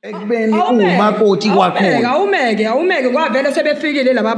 Ekubeni uwumakoti kwakhona. Awumeke, awumeke ngoba vele sebefikile laba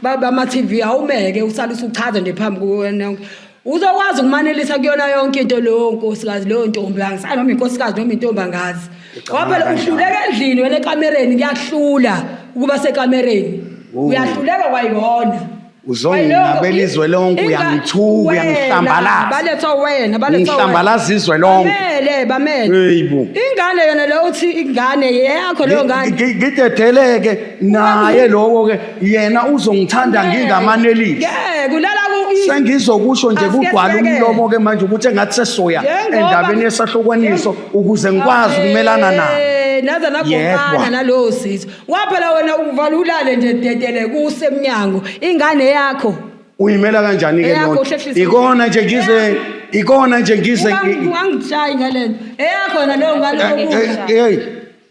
bama-TV, awumeke usale usuchaza nje phambi kuwena. Uzokwazi ukumanelisa kuyona yonke into leyo nkosikazi, leyo ntombi, angisazi noma inkosikazi noma intombi, angazi. Ngoba phela uhluleka endlini wena, ekamereni kuyahlula ukuba sekamereni. Uyahluleka kwayona. Uzonginabela izwe lonke, uyangithuka, uyangihlambalaza. Balethwa wena, balethwa wena. Ngihlambalaza izwe lonke. Bamele, bamele. Hey bo. Ingane yona leyo, uthi ingane yakho leyo ngane. Ngidedeleke naye lowo ke, yena uzongithanda ngingamanelisi. Ngeke ulala ku Sengizokusho nje Asike kugcwala siyeke. umlomo ke manje ukuthi engathi sesoya endabeni yesahlukaniso ukuze ngikwazi ukumelana naye. Naze nagoqana Yedwa. nalowo sisi. Waphela wena uvala ulale nje dedele kusemnyango. Ingane yakho. Uyimela kanjani ke Eyakho lona? uhlehlise. Ikona nje ngize Ungangishayi ngalento. Eyakho yona leyo ngane okusha. Hey.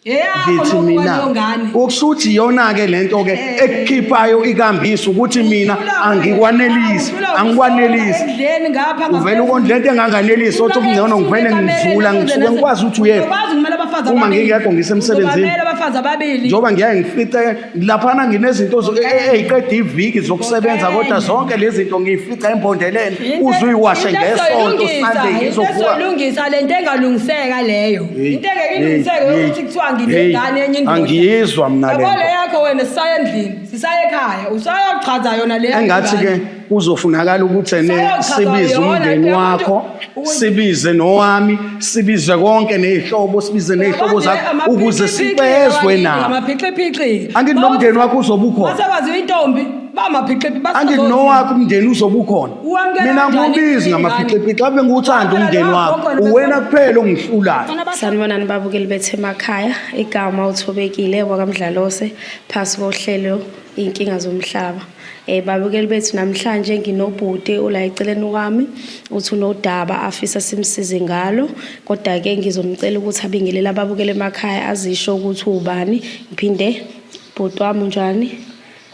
Eyakho Ngithi lokhu mina kwaleyo ngane. ukusuthi iyona ke lento ke ekukhiphayo ikambiso ukuthi mina angikwanelisi, angikwanelisi. Endleni ngapha. Uvele ukondla into enganganelisi, othi okungcono ngivele ngizula, ngisuke ngikwazi ukuthi uyephi. Uzokwazi ukumela abafazi Uma ababili. ngingekho ngisemsebenzini. Uzobamela abafazi ababili. Njengoba ngiyaye ngifice laphana nginezinto ey'qeda iviki zokusebenza, kodwa zonke lezi zinto ngiyifica embondeleni, uze uyiwashe Into ngeSonto, esoyilungisa, Sunday into ngizovuka. esoyilungisa le nto engalungiseka leyo. Hey, Into engeke ilungiseke hey, ukuthi kuthiwa hey, nginengane enye indoda. Angiyizwa mina le Yabo nto. le yakho wena, sisaya endlini, sisaya ekhaya, usayochaza yona le Engathi ke kuzofunakala ukuthi ene Sayochaza sibize yona, umndeni yabo wakho, sibize nowami, sibize konke ney'hlobo, sibize ney'hlobo zakho ukuze sibezwe nabo. Amaphixiphixi. Angithi nomndeni wakho uzobe ukhona. Masekwaziwa intombi, bamaphixiphi. Angithi nowakho umndeni uzobe ukhona. Uwamukela Mina kanjani ngiwubizi ingane? ngamaphixiphixa, ave ngiwuthanda umndeni wakho, uwena kuphela ongihlulayo. Sanibonani babukeli bethu emakhaya. Igama uThobekile wakaMdlalose, phasi kohlelo Iy'nkinga Zomhlaba. Babukeli bethu, namhlanje nginobhuti ula eceleni kwami, uthi unodaba afisa simsize ngalo, kodwa ke ngizomcela ukuthi abingelele ababukeli emakhaya, azisho ukuthi ubani. Ngiphinde, bhuti wami, unjani?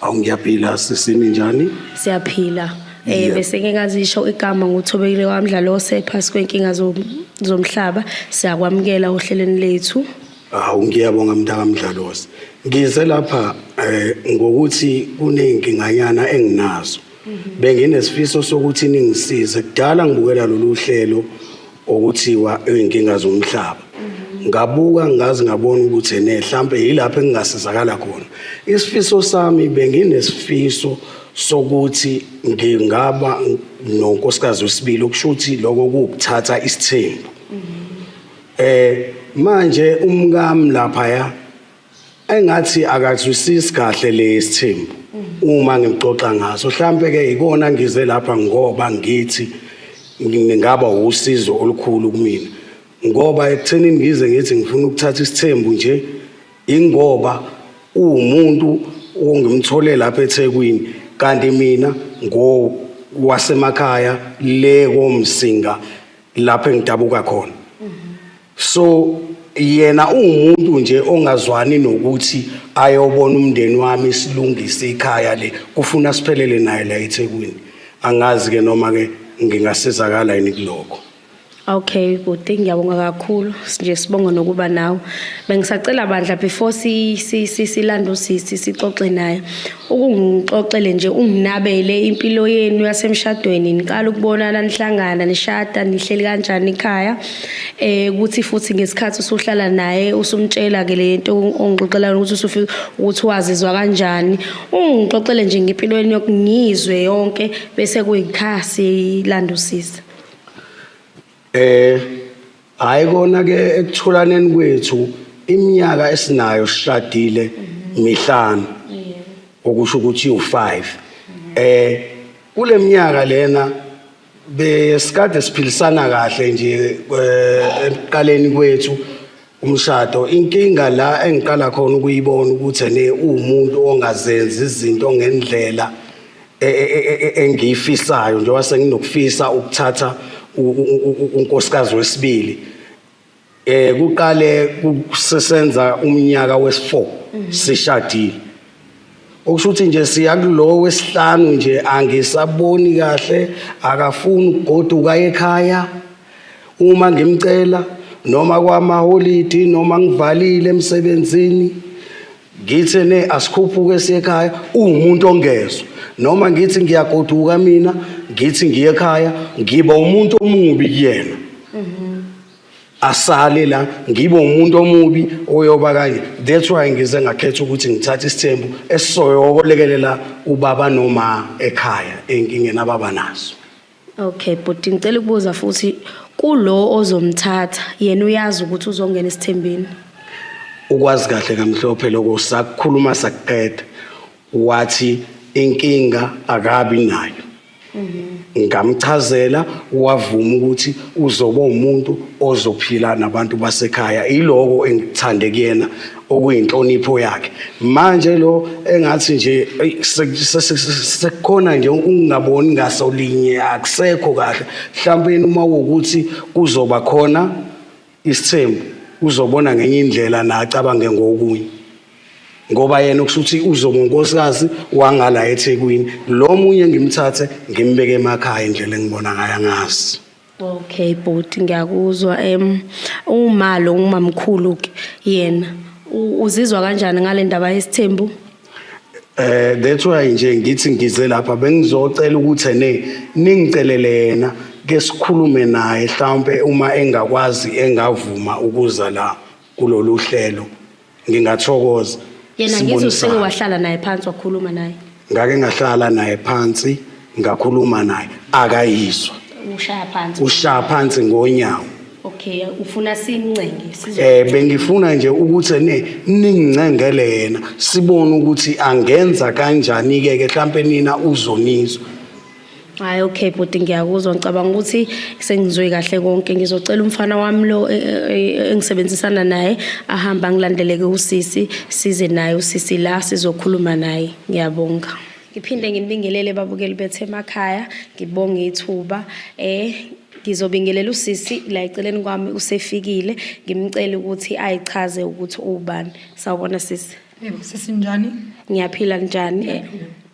Awu, ngiyaphila sisini, njani? Siyaphila. Bese ke ngazisho igama nguThobekile waMdlalose phasi kwenkinga zomhlaba. Siyakwamukela ohlelweni lethu. Hawu, ngiyabonga mntaka Mdlalose. Ngize lapha ngokuthi kunezinkinganyana enginazo. Benginesifiso sokuthi ningisize. Kudala ngibukela lolu hlelo okuthiwa Inkinga Zomhlaba. Ngabuka ngazi ngabona ukuthi ne mhlambe yilapho engingasizakala khona. Isifiso sami, benginesifiso sokuthi ngingaba nonkosikazi wesibili, okusho ukuthi lokho kuwukuthatha isithembu. Manje umkami lapha ya engathi akazwisisi kahle lesithembu uma ngimxoxa ngaso. Mhlambe ke ikona ngize lapha ngoba ngithi ngingaba usizo olukhulu kumina, ngoba ekuthenini ngize ngithi ngifuna ukuthatha isithembu nje ingoba uwumuntu ongimthole lapha eThekwini, kanti mina ngo wasemakhaya le koMsinga lapho engidabuka khona. So yena uwumuntu nje ongazwani nokuthi ayobona umndeni wami, silungise ikhaya le, kufuna siphelele naye la eThekwini. Angazi ke noma ke ngingasizakala yini kulokho. Okay bhuti, ngiyabonga kakhulu nje, sibonga nokuba nawe. Bengisacela bandla, before si si si silanda usisi sixoxe naye, ukungixoxele nje, unginabele impilo yenu yasemshadweni, niqala ukubonana, nihlangana, nishada, nihleli kanjani ekhaya, ukuthi futhi ngesikhathi usuhlala naye, usumtshela ke le nto ongixoxela ukuthi usufika, ukuthi wazizwa kanjani. Ungixoxele nje ngempilo yenu, ngizwe yonke, bese kuyikhaya silanda usisi. Hayi kona ke, ekutholaneni kwethu iminyaka esinayo sishadile mihlanu, okusho ukuthi u5. Kule minyaka lena besikade siphilisana kahle nje ekuqaleni kwethu umshado. Inkinga la engiqala khona ukuyibona ukuthi ne uwumuntu ongazenzi izinto ngendlela engiyifisayo, njengoba senginokufisa ukuthatha unkosikazi wesibili, kuqale kusesenza umnyaka wesi4 sishadile, okusho ukuthi nje siya kulo wesihlanu nje, angisaboni kahle. Akafuni ukugoduka ekhaya uma ngimcela. Noma kwamaholidi noma ngivalile emsebenzini ngithi ne asikhuphuke siye ekhaya uwumuntu ongezwa noma ngithi ngiyagoduka mina ngithi ngiye ekhaya ngiba umuntu omubi kuyena asale la ngibe umuntu omubi oyoba kanye that's why ngize ngakhetha ukuthi ngithathe isithembu esisoyokolekelela ubaba noma ekhaya enkingeni ababa nazo. Okay bhuti ngicela ukubuza futhi kulo ozomthatha yena uyazi ukuthi uzongena esithembeni? Ukwazi kahle kamhlophe lokho sakukhuluma sakuqeda wathi inkinga akabi nayo. Ngamchazela wavuma ukuthi uzoba umuntu ozophila nabantu basekhaya iloko engikuthande kuyena okuyinhlonipho yakhe manje lo engathi nje sekukhona nje ukungaboni ngasolinye akusekho kahle mhlawumbe uma ukuthi kuzoba khona isithembu uzobona ngenye indlela nacabange ngokunye ngoba yena kusuthi uzoba unkosikazi wangala eThekwini lo munye ngimthathe ngimbeke emakhaya indlela engibona ngayo angazi. Okay bhuti ngiyakuzwa uma lo umamkhulu ke yena uzizwa kanjani ngale ndaba yesithembu? That's why nje ngithi ngize lapha bengizocela ukuthi ene ningicelele yena ke sikhulume naye mhlawumbe uma engakwazi engavuma ukuza la kulolu hlelo ngingathokoza. Yena ngithi useke wahlala naye phansi wakhuluma naye. Ngake ngahlala naye phansi ngakhuluma naye akayizwa. Ushaya phansi. Ushaya phansi ngonyawo. Okay, ufuna simncenge sizo. Bengifuna nje ukuthi ne ningincengele yena sibone ukuthi angenza kanjani ke ke mhlambe nina uzonizwa. Hayi okay bhuti ngiyakuzwa ngicabanga ukuthi sengizwe kahle konke ngizocela umfana wami lo e, e, e, engisebenzisana naye ahamba angilandeleke usisi size naye usisi la sizokhuluma naye ngiyabonga. Ngiphinde nginibingelele babukeli bethu emakhaya ngibonge ithuba ngizobingelela usisi la eceleni kwami usefikile ngimcele ukuthi ayichaze ukuthi uwubani. Sawubona sisi. Yebo sisi njani? Ngiyaphila njani?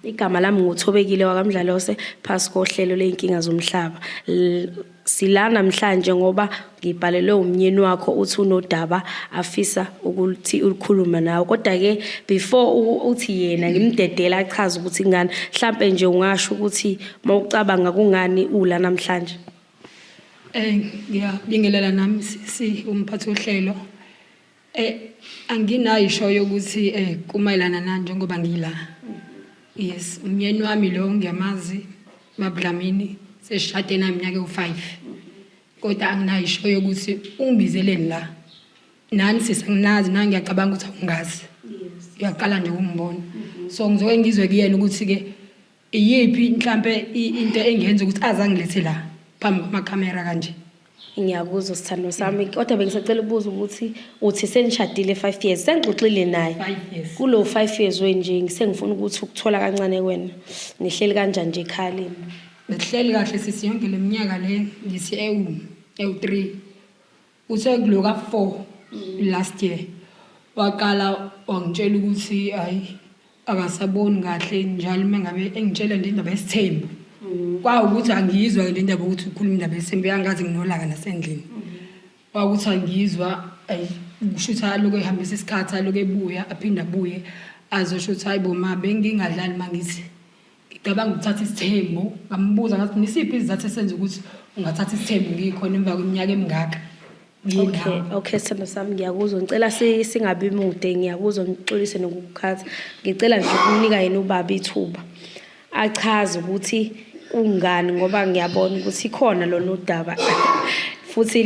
Igama lami nguThobekile wakaMdlalose phasi kohlelo ley'nkinga zomhlaba. Sila namhlanje ngoba ngibhalelwe umnyeni wakho uthi unodaba afisa ukuthi ulikhulume nawe. Kodwa-ke before uthi yena ngimdedela achaze ukuthi kungani, mhlampe nje ungasho ukuthi uma ucabanga kungani ula namhlanje. Ngiyabingelela nami sisi umphathi wohlelo. Anginayo isho yokuthi kumayelana nani njengoba ngila. Yes, umyeni wami lo ngiyamazi babuDlamini sesishade naye iminyaka ewu-5. Kodwa anginayo isho yokuthi ungibizeleni la. Nani sisi anginazi nami ngiyacabanga ukuthi awungazi. Uyaqala nje ukungibona. So ngizoke ngizwe kuyena ukuthi-ke iyiphi mhlampe into engenza ukuthi aze angilethe la phambi kwamakhamera kanje. Ngiyakuzwa sithando sami kodwa bengisacela ukubuza ukuthi uthi senishadile 5 years sengixoxile naye 5 years. Kulo 5 years wenje ngisengifuna ukuthi ukuthola kancane kwena nihleli kanjani nje ekhaya lenu? Besihleli kahle sisi yonke le minyaka le ngithi ewu 3. Uthe kulo ka-4 last year waqala wangitshela ukuthi hayi akasaboni kahle njalo uma ngabe engitshela nje indaba yesithembu. Kwawukuthi angiyizwa ke le ndaba ukuthi ukhuluma indaba yesithembu yangazi nginolaka nasendlini. Kwawukuthi angiyizwa ayi kusho ukuthi alokhu ehambisa isikhathi alokhu ebuya aphinde abuye azosho ukuthi hayi bo ma bengingadlali ma ngithi ngicabanga ukuthatha isithembu. Ngambuza ngathi nisiphi isizathu esenza ukuthi ungathatha isithembu ngikhona emva kweminyaka emingaka. Okay, okay sithando sami ngiyakuzwa. Ngicela singabi mude ngiyakuzwa ngixolise nokukukhatha. Ngicela nje ukunika yena ubaba ithuba achaze ukuthi kungani ngoba ngiyabona ukuthi ikhona lona udaba futhi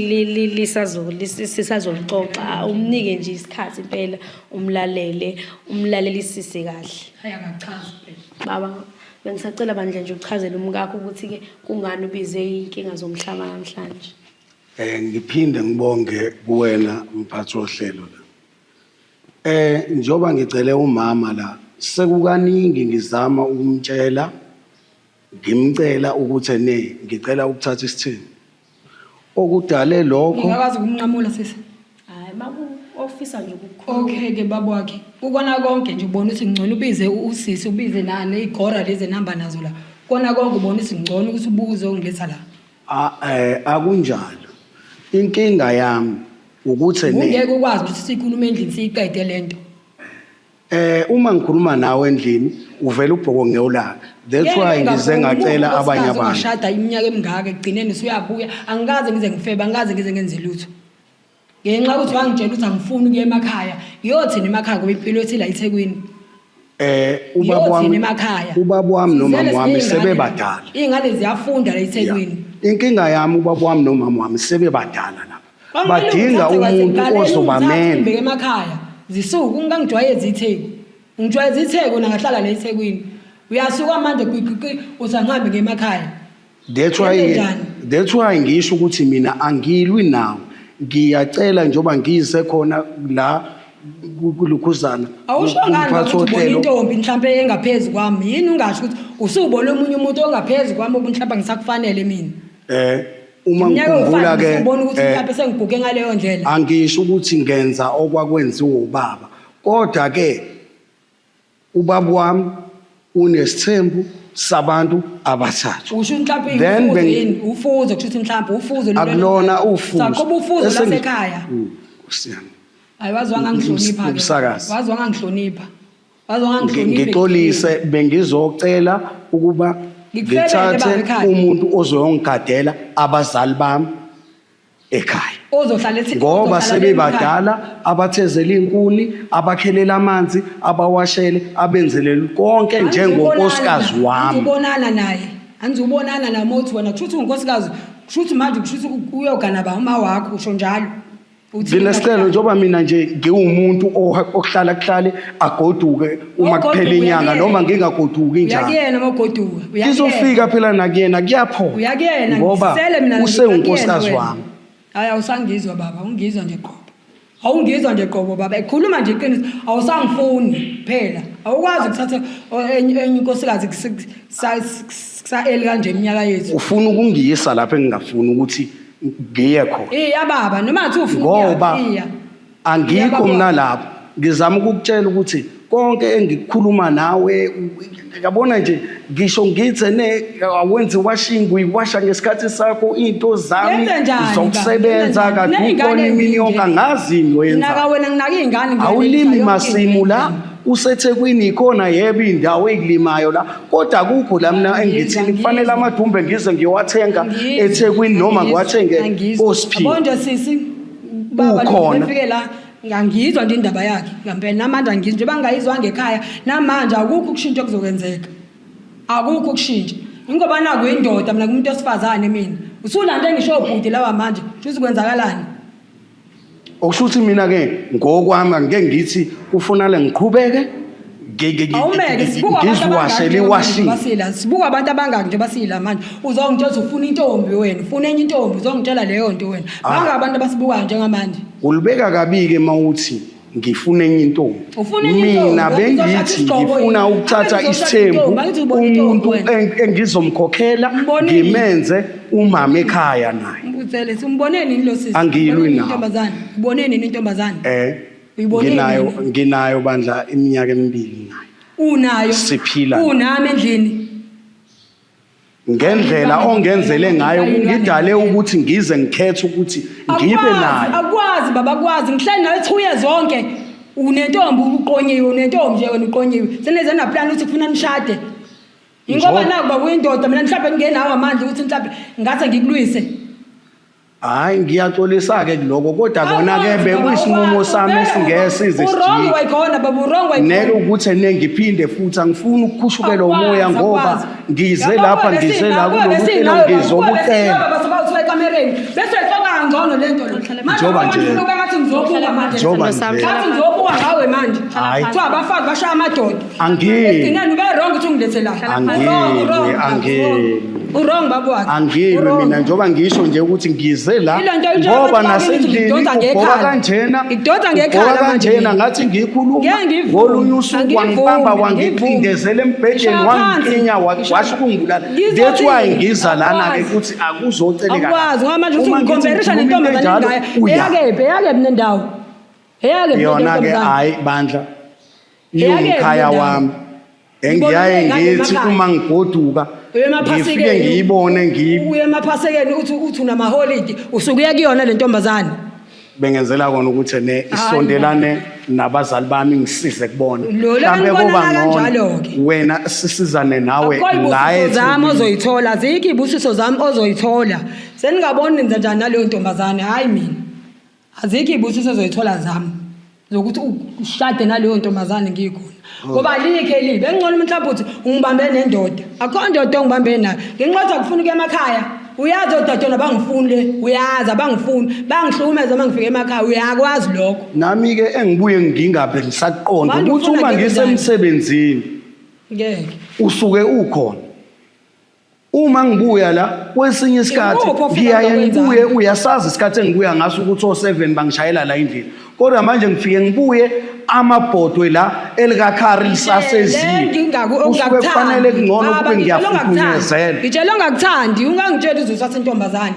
sisazoluxoxa. Umnike nje isikhathi impela umlalele, umlalelisise kahle. Hayi akachazi phela. Baba bengisacela bandla nje uchazele umkakho ukuthi-ke kungani ubize iy'nkinga zomhlaba namhlanje. Ngiphinde ngibonge kuwena mphathi wohlelo la. Njengoba ngicele umama la sekukaningi ngizama ukumtshela ngimcela ukuthi ne ngicela ukuthatha isithembu. Okudale lokho Ngingakwazi ukumnqamula sisi. Hayi maku ofisa nje ukukhuluma. Okay ke baba wakhe. Kukona konke nje ubona ukuthi ngcono ubize usisi ubize nane igora lezi namba nazo la. Kona konke ubona ukuthi ngcono ukuthi ubuze ongiletha la. Akunjalo. Inkinga yami Ukuthi ne Ungeke ukwazi ukuthi sikhulume endlini siyiqede lento. Uma ngikhuluma nawe endlini uvela ubhoko ngewulaka. That's why ngize ngacela abanye abantu. Ungashada iminyaka emingaka ekugcineni usuyabuya angikaze ngize ngifebe angikaze ngize ngenze lutho. Ngenxa yokuthi wangitshela ukuthi angifuni ukuya emakhaya ngiyothini emakhaya ngoba impilo ethi la eThekwini. Ubaba Ngiyothini wami emakhaya. Ubaba wami nomama Sizele wami siney'ngane. sebebadala. Iy'ngane ziyafunda la eThekwini. Inkinga yami ubaba wami nomama wami sebebadala lapha. Kwakumele Badinga ungithathe umuntu kwasekuqaleni, ungithathe ozobamela. ungibeke emakhaya. Zisuke ungangijwayezi iTheku. Ungijwayeza iTheku nangahlala la eThekwini. Uyasuka manje gwiqiqi uthi angihambe ngiye emakhaya. That's why Yenzenjani? That's why ngisho ukuthi mina angilwi nawe. Ngiyacela njengoba ngize khona la kulukhuzana. Awusho ngani kumphathi ukuthi ubona wohlelo. intombi mhlampe engaphezu kwami? Yini ungasho ukuthi usubona omunye umuntu ongaphezu kwami mhlampe ngisakufanele mina? Uma Iminyaka ngikhumbula ewufive ke usubona ukuthi mhlampe sengiguge ngaleyo ndlela. Angisho ukuthi ngenza okwakwenziwa ubaba. Kodwa ke ubaba wami unesithembu sabantu abathathu. Usho mhlampe Then ufuzo beng- yini? Ufuzo kusho ukuthi mhlampe ufuzo lolu Akulona ufuzo. Saqoba ufuzo Esengi- lasekhaya. Nkosi yami. Hayi wazi wangangihlonipha ke. Umsakazi. Wazi wangangihlonipha. Wazi wangangihlonipha. Ngixolise bengizocela ukuba Ngikufebele baba ngithathe ekhaya. umuntu ozoyongigadela abazali bami ekhaya. Ozohlala ethi Ngoba ozohlala sebebadala abathezela inkuni, abakhelela amanzi, abawashele, abenzele konke njengonkosikazi wami. Angizubonana naye. Angizubonana naye mothi wena kushuthi unkosikazi, kushuthi manje kushuthi uyogana ba uma wakho usho njalo. Uthi Nginesicelo njengoba mina nje ngiwumuntu okuhlala kuhlale agoduke uma Ogoduka kuphela inyanga uyakuyena. noma ngingagoduki njalo. Uyakuyena uma ugoduka. Uyakuyena. Ngizofika phela nakuyena kuyaphola. Uyakuyena ngoba ngisele mina usewunkosikazi uyakuyena wena. wami. Hayi awusangizwa baba, ungizwa nje qobo. Awungizwa nje qobo baba, ekhuluma nje iqiniso, awusangifuni phela. Awukwazi ukuthatha enye inkosikazi kusa-eli kanje iminyaka yethu. Ufuna ukungiyisa lapho engingafuni ukuthi ngiye khona. Iya baba, noma ngathi ufuna Ngoba ukuya, iya. angikho mina lapho. Ngizama ukukutshela ukuthi konke engikukhuluma nawe yabona nje ngisho ngithe ne awenzi washing uyiwasha ngesikhathi sakho into zami Yenze njani baba? zokusebenza Yenze njani? kade Ney'ngane ukhona imini ezinje. yonke angazi into Naka oyenzayo. wena nginaka iy'ngane ngiyanelisa Awulimi yonke into masimu la useThekwini ikhona yebo indawo eyilimayo la kodwa akukho la mina engithini kufanele amadumbe ngize ngiyowathenga eThekwini noma ngiwathenge koSiphiwe. Yabo nje sisi baba Ukhona. efike la ngangiyizwa nje indaba yakhe ngampela namanje angiyizwa nje bangayizwanga ekhaya namanje akukho ukushintsha okuzokwenzeka akukho ukushintsha ingoba naku indoda mina kumuntu wesifazane mina usulande ngisho obhuti lawa manje shuthi kwenzakalani Okusho ukuthi mina ke ngokwami angeke ngithi kufunale ngiqhubeke Awumeke sibuka abantu ngiziwashele abangaki iwashing. basila sibuka abantu abangaki nje basila manje uzongitshela ukuthi ufuna intombi wena ufuna enye intombi uzongitshela leyo nto wena Ah. bangaki abantu abasibukayo njengamanje Ulibeka kabi-ke uma uthi ngifuna enye intombi. Ufuna enye intombi, Mina uzoshada bengithi isigqoko ngifuna yini? ukuthatha Angithi uzoshada isithembu intombi, angithi ubona intombi umuntu wena. engizomkhokhela Umbonile? ngimenze umama ekhaya naye. Mbuzele simbone nini lo sisi? Angilwi Ubone nini nawe. intombazane? Ubone nini intombazane? Uyibone Nginayo nini? nginayo bandla iminyaka emibili nayo. Unayo. Siphila. Unami endlini. Ngendlela ongenzele ngayo kungidale ukuthi ngize ngikhethe ukuthi ngibe Akwazi, nayo. akwazi baba akwazi. Ngihleli nawe 2 years zonke. Unentombi uqonyiwe, unentombi nje wena uqonyiwe. Seneze na plan ukuthi kufuna nishade. Ingoba naku baba uyindoda mina mhlawumbe ngingenawo amandla ukuthi mhlawumbe ngase ngikulwise. Hayi ngiyaxolisa-ke kuloko kodwa kona-ke bekuyisinqumo sami esingeke size Uwrong sijike. wayikhona baba uwrong wayikhona. Neke ukuthi ene ngiphinde futhi angifuni ukukhushukelwa umoya ngoba ngize lapha ngize la kulolu hlelo ngizokucela. Baba ekamereni bese exoxa kangcono lento lo. Manje Njengoba nje- abantu bengathi ngizobuka manje. Njengoba nje- Ngathi ngizobuka ngawe manje. Hhayi. Kuthiwa abafazi bashaya amadoda. Angilwi. Ekugcineni ube wrong ukuthi ungilethe la. Angilwi, Wrong, wrong, angilwi. Uwrong baba wakhe. Angilwi Uwrong. mina njengoba ngisho nje ukuthi ngize la Ile nto oyitshela ngoba abantu bakini ukuthi nasendlini ngidonsa ubhoka ngekhala. kanjena Ngidonsa ngekhala ubhoka manje kanjena mina. ngathi ngiyikhuluma Ngeke ngivumi. ngolunye usuku Angivumi, wangibamba angivumi. wangicindezela embhedeni Ngishaya phansi. wangikinya Ngishaya- washo ukungibulala. Ngizothini? That's why ngiza lana-ke Akwazi. ukuthi akuzoceleka Akwazi ngoba manje Uma ngithi usungikhomperisha ngikhuluma into nentombazane enjalo, engaka. uya. Eyakephi? Eyakephi nendawo? Eyakephi Yona-ke nentombazane? hhayi bandla Eyakephi iwumkhaya nendawo? wami Ngibona engiyaye ingane ngithi emakhaya. uma ngigoduka Uye emaphasikeni. ngifike ngiyibone Uye emaphasikeni uthi uthi unamaholidi usuke uya kuyona le ntombazane. Bengenzela kona ukuthi ne isondelane nabazali bami ngisize kubona. Lo Mhlampe lenibonana koba ngcono kanjalo-ke. wena sisizane nawe Akukho la iy'busiso zami eThekwini. ozoyithola, azikho iy'busiso zami ozoyithola. Seningaboni nenza njani naleyo ntombazane, hhayi mina. Azikho iy'busiso ozoyithola zami zokuthi ushade naleyo ntombazane ngikhona. Ngoba alikho elibi. Engcono mhlawumbe uthi ungibambe nendoda. Akukho ndoda ongibambe nayo. Ngenxa yokuthi akufuni ukuya emakhaya. Uyazi odadewenu abangifuni le, uyazi abangifuni. Bangihlukumeza uma ngifika emakhaya, uyakwazi lokho. Nami ke engibuye ngingabe ngisaqonda Manje ukuthi ufuna uma ngenze njani? ngisemsebenzini Ngeke. usuke ukhona. Uma ngibuya la kwesinye isikhathi Ikuphi ofika ngiyaye ngizokwenzani? ngibuye uyasazi isikhathi engibuya ngaso ukuthi o7 bangishayela la endlini. Kodwa manje ngifike ngibuye amabhodwe la elikakhari lisasezile. Kusuke kufanele kungcono kube ngiyafuthunyezela. Ngitshela ongakuthandi, ungangitsheli uze uthathe intombazane.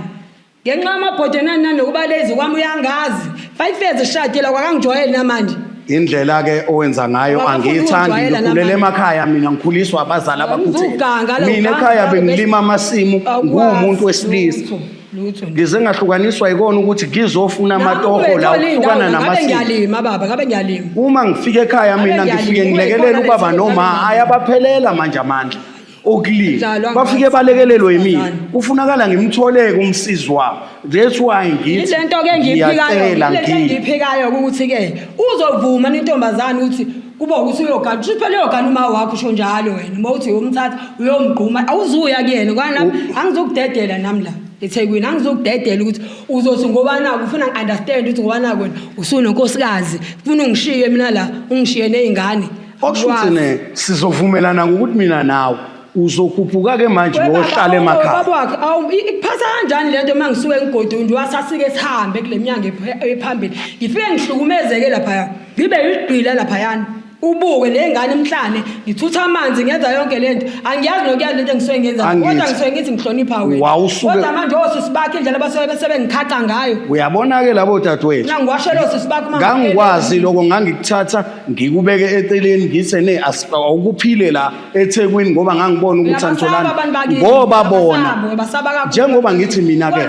Ngenxa yamabhodwe nani nani nokuba lezi kwami uyangazi. 5 years sishadile kwakangijwayeli namanje. Indlela ke owenza ngayo Awakafuni angiyithandi ukungijwayela ngikhulela namanje. emakhaya mina ngikhuliswa abazali abakhuthele. Awuzuganga la, Mina uganga ekhaya la, bengilima amasimu Awukwazi nguwumuntu wesilisa. lutho, Lutho. Ngize ngahlukaniswa yikona ukuthi ngizofuna amatoho la ukuhlukana Ngabe namasimu. ngiyalima baba, ngabe ngiyalima. Uma ngifika ekhaya Ngabe mina ngifike ngiyalima, ngilekelela kube ubaba yikhona noma lesi- ayabaphelela manje amandla okulima. Dlalwa Bafike ngathi balekelelwe yimina. besifazane. Kufunakala ngimtholeke umsizi wabo. That's why ngithi Yile nto ke engiyiphikayo, ngiyacela yile nto ngini. engiyiphikayo ukuthi ke uzovuma intombazane ukuthi kuba ukuthi uyogana, kusho phela uyogana uma wakho usho njalo wena. Uma uthi uyomthatha uyomgquma, awuzuya kuyena ngoba nami angizukudedela nami la eThekwini, angizukudedela ukuthi uzothi ngoba naku ufuna ngi-understand ukuthi ngoba naku wena usunonkosikazi, ufuna ungishiye mina la, ungishiye nezingane. Okusho ukuthi ne sizovumelana ngokuthi mina nawe uzokhuphuka ke manje uyohlala emakhaya. Baba wakhe awu ikuphatha kanjani lento uma ngisuke ngigoduka nje wasasike sihambe kule minyanga ephambili. Ngifike ngihlukumezeke laphaya. Ngibe yigqila laphayana. Ubuke le ngane emhlane ngithutha amanzi ngenza yonke lento. Angiyazi nokuyazi lento engisuke ngenza. Angithi. Kodwa ngisuke ngithi ngihlonipha wena. Kodwa manje osisi bakhe indlela abasuke besebengikhaca ngayo. Uyabona ke labo dadewethu. Mina ngiwashela osisi bakhe uma Ngangikwazi lokho ngangikuthatha ngikubeke eceleni ngithe ne awukuphile la eThekwini ngoba ngangibona ukuthi Uyabasaba anitholani abantu bakini, ngoba uyabasaba, bona uyabasaba kakhulu. njengoba ngithi mina ke Kodwa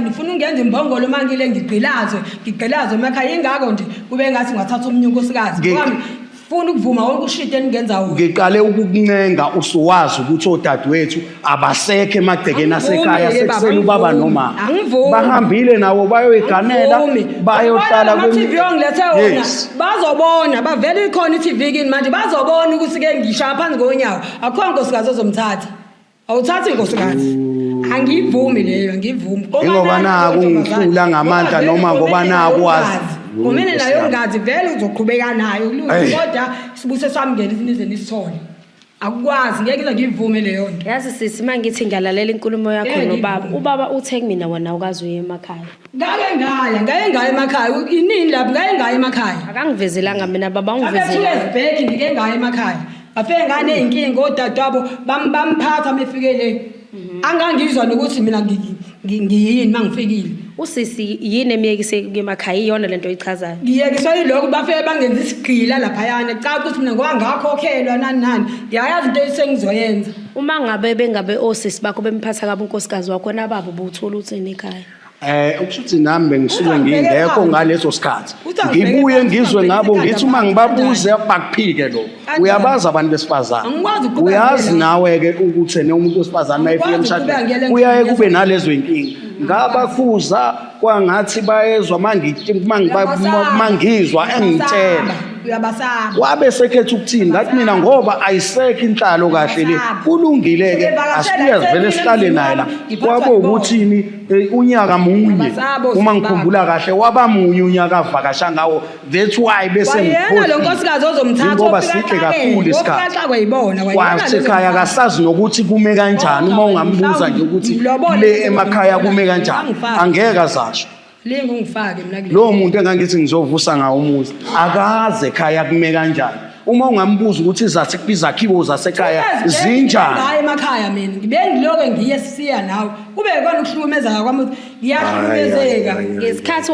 ngifuna ungenza imbongolo uma ngile ngigqilazwe ngigqilazwe emakhaya ingako nje kube ngathi ngathatha omunye unkosikazi Ngi- ngoba ngifuna ukuvuma wonke ushito eningenza wona. Ngiqale ukukuncenga usuwazi ukuthi odadewethu abasekho emagcekeni asekhaya Angivumi-ke baba, sekusele ubaba angivumi. noma Angivumi. bahambile nabo bayoyiganela Angivumi. bayohlala Ubona lama TV ongilethe wona Yes. bazobona bavele ikhona i-TV kini manje bazobona ukuthi ke ngishaya phansi ngonyawo akukho nkosikazi ozomthatha awuthathi inkosikazi angiyivumi leyo angiyivumi Ngoba Ingoba naku naku ntombazane, ngihlula ngamandla ngoba vele noma ngoba ugomene naku nayo wazi. ungazi. Gomene nayo ungazi vele uzoqhubeka nayo kulungile Eyi. kodwa isibusiso sami ngeke nize nisithole akukwazi ngeke ngize ngiyivume leyo nto Yazi sisi uma ngithi ngiyalalela inkulumo yakho Ngeke nobaba, ngiyivume. ubaba uthe kumina wena awukaze uye emakhaya. Ngake ngaya, ngake ngaya emakhaya. Inini lapho ngake ngaya emakhaya. Akangivezelanga mina baba Abe two ungivezelanga. years back ngike ngaya emakhaya. Bafike nganey'nkinga odadewabo bamphatha uma efike le. Angangizwa nokuthi mina ngiyini uma ngifikile. Usisi yini emiyekise kuye emakhaya iyona lento oyichazayo. Ngiyekiswa yilokhu bafike bangenza isigqila laphayana. Cha ukuthi mina ngoba ngakhokhelwa nani nani. Ngiyayazi into esengizoyenza. Uma ngabe bengabe osisi bakho bemphatha kabi unkosikazi wakho nababo bowuthola uthini ekhaya? Okusho ukuthi nami bengisuke Uthi angibheke ngingekho phansi. ngaleso sikhathi. Uthi angibheke Ngibuye phansi, ngizwe uthi ngabo angibheke ngithi uma ikhanda ngibabuze bakuphike lokho. Kanjani? Uyabazi abantu besifazane. Angikwazi ukuqhubeka Uyazi ngiyela. nawe ke ukuthi ene umuntu wesifazane uma efika Angikwazi ukuqhubeka emshadweni ngiyele kuyaye ngiyeza. kube nalezo inkinga. Ngabakhuza kwangathi bayezwa Uyabasaba. mangizwa engitshela. Uyabasaba. Wabe sekhetha ukuthini ngathi mina ngoba ayisekho inhlalo kahle le Uyabasaba. kulungile ke Sebevakashela asibuye sivele eThekwini sihlale naye la emzini wami, ngiphathwa kwabo ukuthini unyaka munye Uyabasaba uma osisi ngikhumbula kahle waba munye unyaka avakasha ngawo that's why bese Wayena lo nkosikazi ozomthatha Ingoba ofika sihle axake, kakhulu ofika isikhathi. axakwe yibona, wayena lo Kwasekhaya ozomthatha. akasazi nokuthi kume kanjani uma ungambuza nje ukuthi Mlobole le emakhaya kume kanjani Angifaki. angeke azasho Linge ungifake mina kule. Lowo muntu engangithi ngizovusa ngawo umuzi akaze ekhaya kume kanjani. Uma ungambuza ukuthi izakhiwo zasekhaya zinjani. Hayi, emakhaya mina ngibe ngiloke ngiye sisiya nawe, kube kona ukuhlukumezeka kwami ukuthi ngiyahlukumezeka. Hhayi, hhayi, hhayi. Ngesikhathi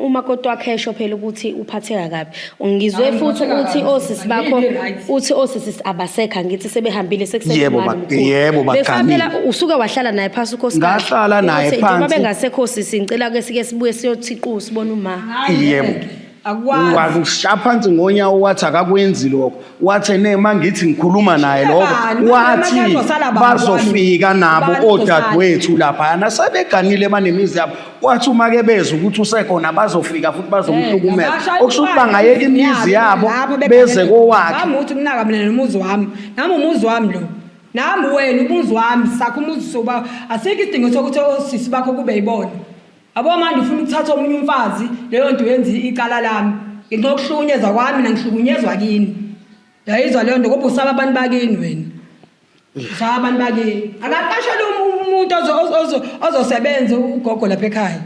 umakoti wakhe esho phela ukuthi uphatheka kabi, ngizwe Hayi, futhi ngiphatheka uthi kabi. osisi bakho, Angiyini right. uthi osisi abasekho, angithi sebehambile. Yebo, yebo, Befana phela baganile. usuke wahlala naye phansi ukhosikazi? Ngahlala naye Ukuthi njengoba phansi. bengasekho osisi, ngicela ke sike sibuye siyothi qu sibone uma. Hayi, Yebo. ngeke. Akwazi. Wakushaya phansi ngonyawo, wathi akakwenzi lokho, wathi ne mangithi ngikhuluma naye lokho, Bani? wathi Emakhaya uzosala bani? bazofika nabo Bani uzosala? odadewethu laphayana sebeganile banemizi yabo, wathi uma ke bezwa ukuthi usekhona bazofika futhi bazomhlukumeza, okusho ukuthi bangayeka imizi yabo beze kowakhe. Nami uthi kunaka mina nomuzi wami, nami umuzi wami lo, nami wena umuzi wami, sakho umuzi soba, asikho isidingo sokuthi osisi bakho kube yibona. Abo manje ufuna ukuthatha omunye umfazi, leyo nto yenza icala lami ngenxa yokuhlukunyezwa kwami, mina ngihlukunyezwa kini. Yayizwa leyo nto, ngoba usaba abantu bakini wena, usaba abantu bakini. Akaqashele umuntu ozosebenza ugogo lapha ekhaya,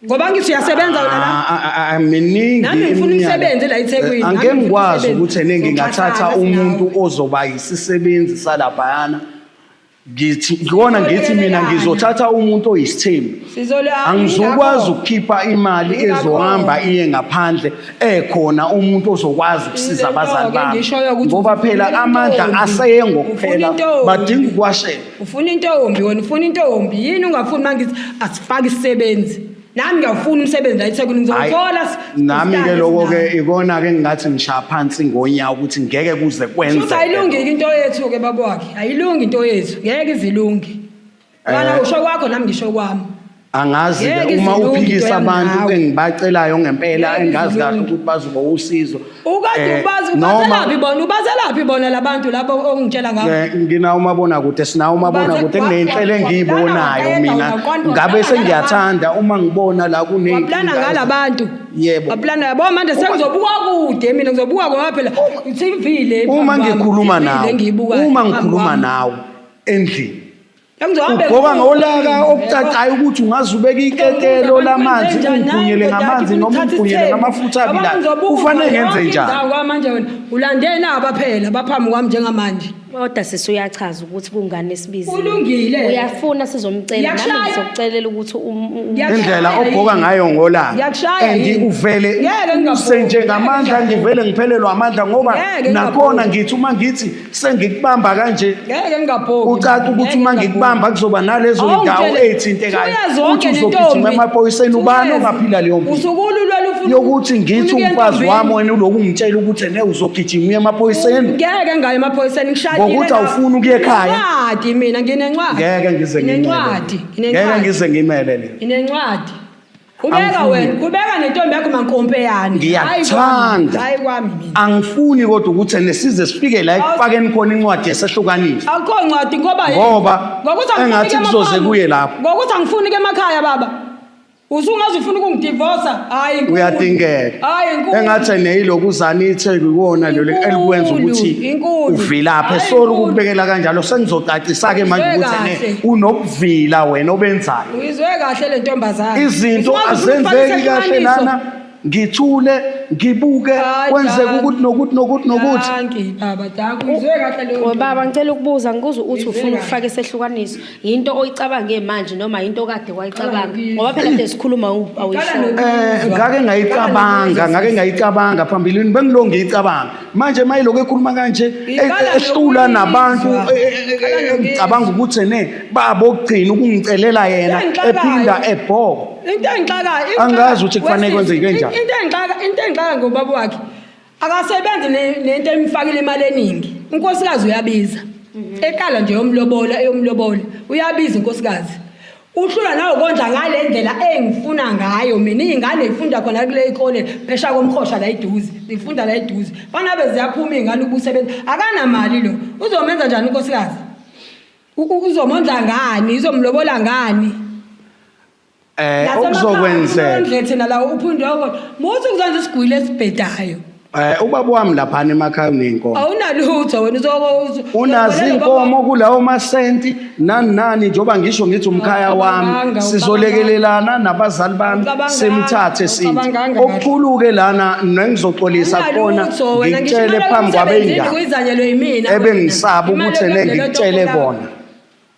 ngoba ngithi uyasebenza wena la. Ah, ah, ah, miningi Nami ngifuna iminyaka. umsebenzi la eThekwini. Nami Angeke ngifuna ngikwazi umsebenzi. ukuthi ene ngingathatha Soxhasana umuntu sinawe. ozoba yisisebenzi salaphayana. Ngithi ngikona ngithi mina ngizothatha umuntu oyisithembu. Angizokwazi ukukhipha imali ezohamba iye ngaphandle ekhona umuntu ozokwazi ukusiza abazali bami. Ngoba phela amandla aseye ngokuphela, badinga ukuwashela. Ufuna intombi wena, ufuna intombi yini? Ungafuni mangithi asifake isisebenzi, nami ngiyawufuna umsebenzi la eThekwini, ngizowuthola. Nami-ke loko-ke ikona-ke engingathi ngishaya phansi ngonyawo ukuthi ngeke kuze Shuthi kwenzeke. Ayilungi-ke into yethu-ke, baba wakhe, ayilungi into yethu, ngeke izilungi wena. Usho kwakho, nami ngisho kwami. Angazi-ke Ngeke uma izilungi into uphikisa yami abantu nawe. engibacelayo ngempela, Ngeke engazi kahle izilungi. ukuthi bazoba usizo. Ukade ubazi Noma ubazelaphi bona, ubazelaphi bona labantu labo ongitshela ngabo? Nginawo umabonakude, sinawo umabonakude, kuney'nhlelo engiyibonayo mina, ngabe sengiyathanda uma ngibona la Waplana kuney'nkinga. ngalabantu. Yebo. Waplana, yabo, manje sengizobuka kude mina, ngizobuka ngoba phela i-TV le Uma phambi kwami, ngikhuluma TV le nawe, engiyibukayo uma phambi ngikhuluma kwami. nawe endlini, Sengizohambe ugqoka kude. ngolaka okucacayo ukuthi ungaze ubeke iketelo lamanzi, ungiphunyele ngamanzi noma ungiphunyele ngamafutha abilayo, kufanele ngenze njani? Manje wena ulande naba phela baphambi kwami njengamanje. Kodwa sisi uyachaza ukuthi kungani esibizile. Kulungile. Uyafuna sizomcela, nami Ngiyakushaya. ngizokucelela ukuthi Indlela Ngiyakushaya ogqoka yini? ngayo ngolaka Ngiyakushaya and yini? uvele Ngeke ngingabhongi. use ngamandla, ngivele ngiphelelwe amandla ngoba Ngeke nakhona ngingabhongi. ngithi uma ngithi sengikubamba kanje, Ngeke ngingabhongi. ucaca ukuthi uma ngikubamba kuzoba nalezo ndawo ey'thintekayo, uthi uzogijima emaphoyiseni. Ubani ongaphila leyo mpilo Usukululwela ufuna yokuthi ngithi ufuna ukuya umfazi entombini. wami, wena uloku ungitshela ukuthi ene uzogijima uye emaphoyiseni? Ngeke ngaye emaphoyiseni, ngishadile. Ngokuthi awufuni ukuya ekhaya? Nginencwadi mina, nginencwadi. Ngeke ngize ngimele. Nginencwadi. Ngeke Nginencwadi. ngize ngimele le. Nginencwadi. Kubeka Angifuni. wena, kubeka nentombi yakho mankompeyane. Ngiyakuthanda. Hayi kwami mina. Angifuni kodwa ukuthi ene size sifike la ekufakeni khona incwadi yesehlukaniso. Akukho ncwadi ngoba yini? Ngoba Ngokuthi angifuni engathi ke kuzoze emakhaya. kuye lapho. Ngokuthi angifuni ke emakhaya baba. Usungaze ufuna ukungidivosa? Hayi, inkulu. Uyadingeka. Hayi, inkulu. Engathi neyilokuzana itheku ikona lelo Inkulu, elikwenza ukuthi inkulu. uvilaphe. Hayi, Sorry inkulu. ukukubekela kanjalo, sengizocacisa-ke manje Uyizwe ukuthi ene kahle. unobuvila wena obenzayo. Uyizwe kahle le ntombazane. Izinto Usungaze ufuna ukufaka azenzeki kahle isehlukaniso. lana, ngithule ngibuke Hayi, kwenzeka danki. ukuthi nokuthi nokuthi nokuthi. Danki baba, danki. Uyizwe kahle leyo We baba, ngicela ukubuza, ngikuzwe uthi Uyizwe ufuna kahle. ukufaka isehlukaniso. Yinto oyicabange manje noma yinto okade wayicabanga? Qala Ngoba phela kade sikhuluma awuyisho. Qala Ngake ngayicabanga, ngake ngayicabanga phambilini, bengilo ngiyicabanga manje mayiloko ekhuluma kanje, Iqala ehlula nabantu, nokuyizwa. Iqala nokuyizwa. ngicabanga ukuthi ne babo kugcina ukungicelela yena, Into engixakayo. ephinda ebhoko. Into engixakayo, Angazi ukuthi kufanele kwenzeke kanjani. Into engixaka ngobaba wakhe, akasebenzi nento emfakile imali eningi. Unkosikazi uyabiza. Eqala nje yomlobola, eyomlobola. Uyabiza unkosikazi. Uhlula nawe kondla ngale ndlela engifuna ngayo mina. Iy'ngane y'funda khona kule ikole phesha komhosha la eduze, zifunda la eduze. Fana ziyaphuma iy'ngane ubusebenza. Akanamali lo. Uzomenza njani unkosikazi? Uzomondla ngani? Izomlobola ngani? Okuzokwenzeka Ndle thina la uphinde kodwa muthi kuzonza isigwili esibhedayo. Ubaba wami laphana emakhaya uney'nkomo. Awunalutho wena uzoko Unazo iy'nkomo kulawo masenti nani nani njengoba ngisho ngithi umkhaya wami Awucabanganga, sizolekelelana nabazali bami Awucabanganga, simthathe sithi. awucabanganga kahle. Okukhulu-ke lana nengizoxolisa kona Awunalutho wena, ngisho ngikutshele imali phambi emsebenzini kwabey'ndaba kuyizanyelwe yimina wena. ebengisaba Imali ukuthi ene yokulandela ngikutshele otokula. kona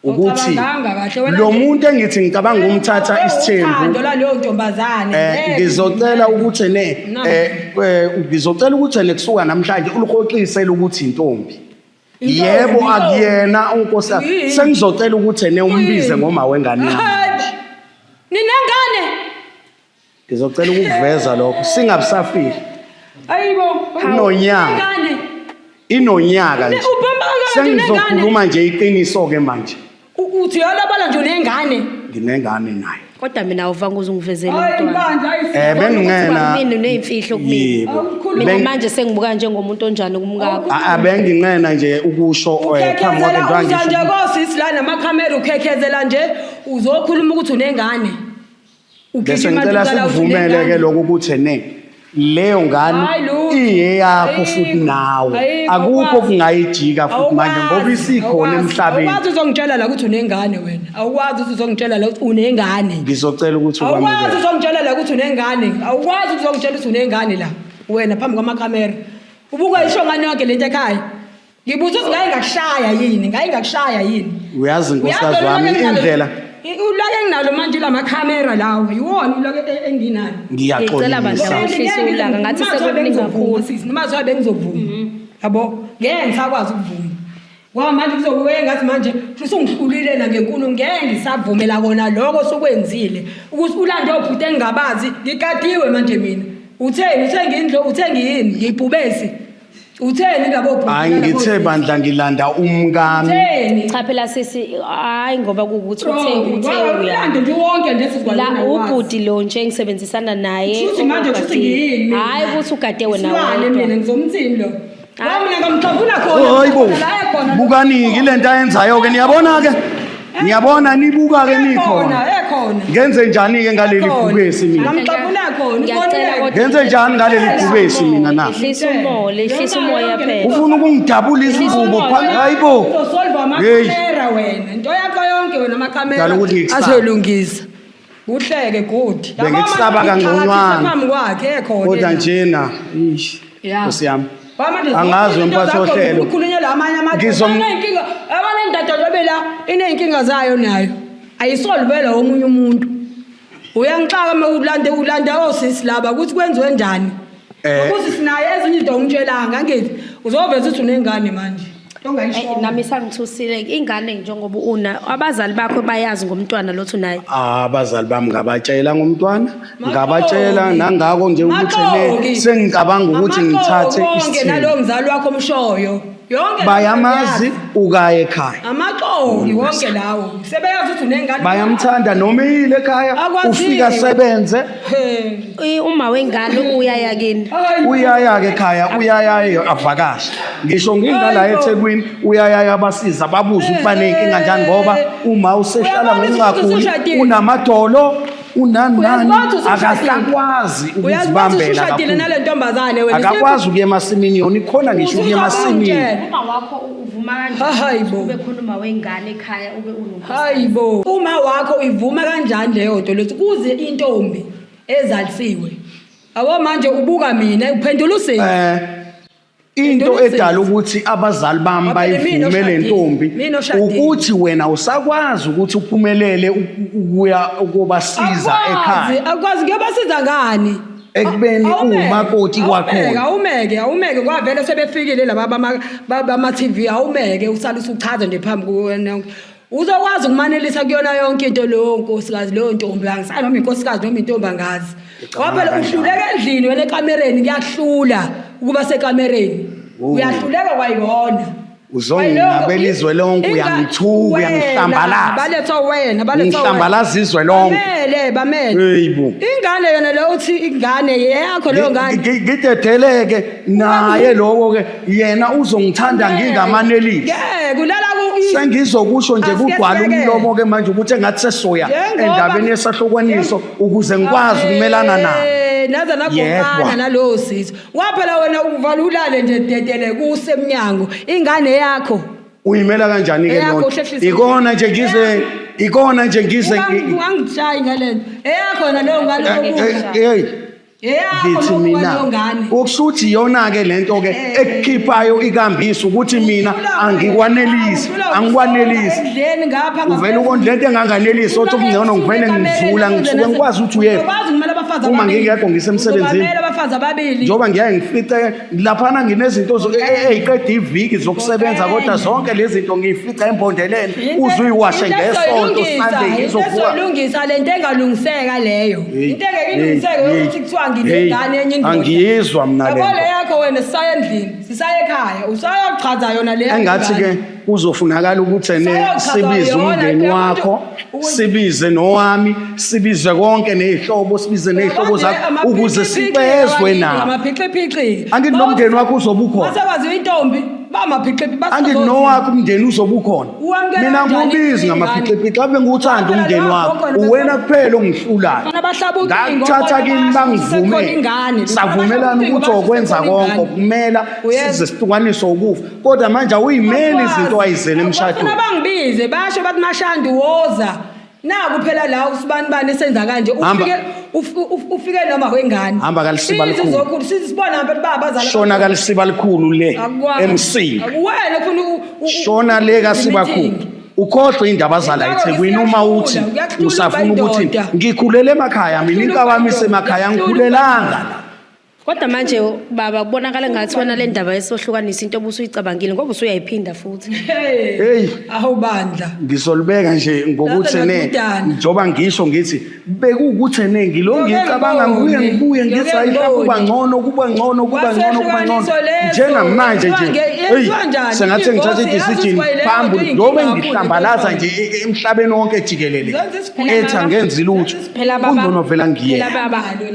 ukuthi Awucabanganga kahle wena lo nje. muntu engithi ngicabanga ukumthatha isithembu Uthando lwaleyo ntombazane. Eh ngeke. ngizocela ukuthi ne Nami. ngizocela ukuthi ne kusuka namhlanje ulihoxise ukuthi intombi. Intombi, Yebo intombi. akuyena unkosikazi. Yini? Sengizocela ukuthi ne umbize Yini? ngoma wengane yami. Hayi. Ninengane? Ngizocela ukukuveza lokho singabusafihli. Ayibo. Unonyaka. Unengane. Inonyaka nje. Ubamba kangaka nje unengane. Sengizokhuluma nje iqiniso ke manje. Uthi uyalobala nje unengane. Nginengane naye. Kodwa mina awuvanga uzungivezela Hayi umntwana. bandla ayi. Benginqena Mina uneyimfihlo kumina. Yebo. Awukhulumi. Mina Beng- manje sengibuka njengomuntu onjani kumkakho. Abenginqena nje ukusho phambi kwakhe Ukhekhezela njengoba uza ngisho nje kosisi la namakhamera ukhekhezela nje uzokhuluma ukuthi unengane. Bese Ugijima ngicela nje uqala uthi sikuvumele ke unengane. lokho ukuthi ne leyo ngane Hayi lutho. iyeyakho futhi Ayikho. nawe Ayikho, akukho awukwazi. okungayijika futhi manje ngoba Awukwazi, isikhona awukwazi. emhlabeni. Awukwazi uzongitshela la ukuthi unengane wena. Awukwazi ukuthi uzongitshela la ukuthi unengane. Ngizocela ukuthi Awukwazi ukwamukele. uzongitshela la ukuthi unengane. Awukwazi ukuthi uzongitshela ukuthi unengane la wena phambi kwamakhamera. Ubungayisho ngani yonke lento ekhaya? Ngibuza ukuthi ngaye ngakushaya yini? Ngaye ngakushaya yini? Uyazi nkosikazi Uyazi wami ulaka enginalo- indlela Ulaka enginalo manje lamakhamera lawo. Yiwona ulaka enginalo. Ngicela bandla ngiyaxolisa. wehlise ulaka ngathi sekuningi kakhulu. Noma kuthiwa bengizovuma. Yabo, ngeke ngisakwazi ukuvuma. Ngoba manje kuzobuye ngathi manje usungihlulile na ngenkulu ngeke ngisavumela kona lokho osukwenzile. Ukuthi ulande obhuti engingabazi, ngikatiwe manje mina. Utheni uthe ngindlo uthe ngiyini ngiyibhubesi. Utheni labo bhuti? Hayi ngithe bandla ngilanda umkami. Utheni? Cha phela sisi hayi ngoba kuwukuthi uthe uthe uya. Ulande nje wonke nje La sizwalana ubhuti lo nje engisebenzisana naye. Shuthi manje kushuthi ngiyini mina? Hayi ukuthi ugade wena Isilwane mina wedwa. ngizomthini lo. Wa mina ngamxavuna khona. Hayi bo. La ekhona. Bukani-ke le nto ayenzayo ke niyabona ke. Niyabona nibuka ke Ekhona, nikhona. ekhona. Ngenze njani ke ngaleli Ekhona. bhubesi mina? Ngamxavuna khona. Ngiyacela ubonile. kodwa Ngenze njani ngaleli bhubesi mina na? Ehlisa umoya, ehlisa umoya phela. Ufuna ukungidabula izingubo phambi hayibo. Uzosolva Hey. amakhamera wena. Into yakho yonke wena amakhamera. Dala ukuthi ngikusaba. Azolungisa. Kuhleke good. Bengikusaba kangconywana. Phambi kwakhe ekhona. Kodwa njena, ish. Yeah. Nkosi yami. Kwamanje Angazi wemphathi wohlelo. Ukhulunyelwa amanye amadoda. Aneyinkinga, abane indoda njengoba la ineyinkinga zayo nayo. Ayisolvelwa omunye umuntu. Uyangixaka uma ulande ulanda osisi laba ukuthi kwenziwe njani. Ukuthi sinaye ezinye izinto ungitshelanga angithi uzoveza ukuthi unengane manje. Ongayisho. Nami sangithusile ingane njengoba una abazali bakho bayazi ngomntwana lothi unaye. Abazali bami ngabatshela ngomntwana, ngabatshela nangako nje ukuthi ne Maxoki. sengicabanga ukuthi ngithathe Amaxoki onke isithembu. nalowo mzali wakho omshoyo. Yonke Bayamazi ukaye ekhaya. Amaxoki wonke lawo. Sebeyazi ukuthi unengane. Bayamthanda noma eyile ekhaya Akwaziwe. ufika sebenze He. Uma wengane uyaya kini. Hayi. uyaya ke ekhaya uyaya avakashe. Ngisho ngingala Hayi bo. eThekwini uyaya abasiza babuze ukuthi baneyinkinga njani ngoba uma usehlala Uyabona ukuthi ngokungakhuli usushadile. unamadolo unani nani Uyazibona ukuthi usushadile. akasakwazi Uyazibona ukuthi ukuzibambela usushadile kakhulu. nale ntombazane wena. Akakwazi ukuya emasimini yona ikhona ngisho ukuya emasimini. Usuzokungitshela. Uma wakho uvuma Hayi bo. ube khona uma wengane ekhaya ube unonkosikazi. Hayi bo. Uma wakho uyivuma kanjani leyo nto lethi kuze intombi ezalisiwe. Abo manje ubuka mina uphendula usini. Into Ndodana edala ukuthi abazali bami Ngoba phela mina bayivume le oshadile. ntombi Mina oshadile. ukuthi wena usakwazi ukuthi uphumelele ukuya ukubasiza Akwazi, ekhaya akwazi kuyobasiza ngani? Ekubeni Awumeke, uwumakoti kwakhona. Awumeke, awumeke kwavele sebefikile laba bama TV awumeke usale usuchaza nje phambi kuwena. Uzokwazi ukumanelisa kuyona yonke into leyo nkosikazi leyo ntombi angisazi noma inkosikazi noma intombi angazi. Ngicabanga Ngoba phela kanjalo. uhluleka endlini wena ekamereni kuyahlula ukuba sekamereni. Oh. Uyahluleka kwayona. Uzonginabela izwe lonke, uyangithuka, uyangihlambalaza. Balethwa wena, balethwa wena. Ngihlambalaza izwe lonke. Bamele, bamele. Hey bo. Ingane yona leyo uthi ingane yeyakho leyo ngane. Ngidedeleke naye lowo ke yena uzongithanda ngingamanelisi. Ngeke ulala ku Sengizokusho nje Asike kugcwala siyeke. umlomo ke manje ukuthi engathi sesoya Njengoba- endabeni yesahlukaniso ukuze ngikwazi ukumelana naye. Naze nagoqana Yedwa. nalowo sisi. Waphela wena uvala ulale nje dedele kusemnyango. Ingane yakho. Uyimela kanjani ke Eyakho lona? uhlehlise. Ikona nje ngize, ikona nje ngize. Ungangishayi ngalento. Eyakho na leyo ngane okusha. Hey. Eyakho Ngithi lokhu mina kwaleyo ngane. ukusuthi iyona ke lento ke ekukhiphayo ikambiso ukuthi mina angikwanelisi, angikwanelisi. Endleni ngapha. Uvele ukondla into enganganelisi, othi kungcono ngivele ngizula, ngisuke ngikwazi ukuthi uyephi. Ukwazi ukumela abafazi Uma ababili. ngingekho ngisemsebenzini. Uzobamela abafazi ababili. Njengoba ngiyaye ngifice laphana nginezinto ey'qeda iviki zokusebenza, kodwa zonke lezi zinto ngiyifica embondeleni, uze uyiwashe ngesonto Sunday ngizovuka. Into lento engalungiseka leyo. Hey, Into engeke ilungiseke hey, ukuthi kuthiwa hey, nginengane enye indoda. Angiyizwa mina Yabo lento. le yakho wena, sisaya endlini, sisaya ekhaya, usayochaza yona le. Engathi ke kuzofunakala ukuthi ene Sayochaza sibize yona, umndeni phela wakho, sibize nowami, sibize konke ney'hlobo, sibize ney'hlobo zakho ukuze sibezwe nabo. Amaphixiphixi. Angithi nomndeni wakho uzobe ukhona. Basekwazi intombi, bamaphixiphixi. Angithi nowakho umndeni uzobe ukhona. Uwamukela Mina kanjani ngiwubizi ingane? ngamaphixiphixi, ave ngiwuthanda Phela umndeni lo wakho. gogo lo Uwena kuphela ongihlulayo. Bafana bahlaba ucingo, Ngakuthatha bona kini basho bangivumele. kusekhona ingane. Savumelana Bafana ukuthi basho okwenza kusekhona konke ingane. okumela Uyezwa? size sihlukaniswe ukufa. Kodwa manje awuyimeli izinto wayizele emshadweni. Bafuna bangibize basho bathi, "Mashandu, woza. Naku phela la usibani bani esenza kanje." Hamba. Ufike ufike noma wengane. Hamba kalisiba Size likhulu. uzokhulu, size sibona phela baba abazali. Shona kalisiba likhulu le Akukwazi. emsini. Wena ufuna Shona le kasibakhulu. meeting. Ukhohlwe indaba zala Ngakho-ke eThekwini uma uthi kuyahlula, kuyahlula usafuna ukuba ukuthi indoda. ngikhulele emakhaya mina, Kuyahlula inkabi wami ukuba isemakhaya, indoda. ngikhulelanga la. Kodwa manje baba, kubonakala ngathi wena le ndaba esohlukanisa into obusuyicabangile, ngoba usuyayiphinda futhi. Hey. Hey. Awu bandla. Ngizolibeka nje ngokuthi Laze ne ladudana. njengoba ngisho ngithi bekuwukuthi ne ngilo Ngiyoke ngicabanga ngibuye ngibone. ngibuye ngithi Ngiyoke hayi, mhlawumbe kuba ngibone. ngcono, kuba ngcono, kuba ngcono, kuba ngcono. Kwasehlukaniswa leso. Njengamanje nje, hey, Yenziwa njani? sengathi ngithatha Ingozi, yazi i-decision ukuthi kwayilelo phambi nto njengoba iyinkinga ngihlambalaza kakhulu. nje emhlabeni wonke jikelele, Zenza isikhulu. ethi angenzi lutho, Phela baba, kungcono vela ngiye.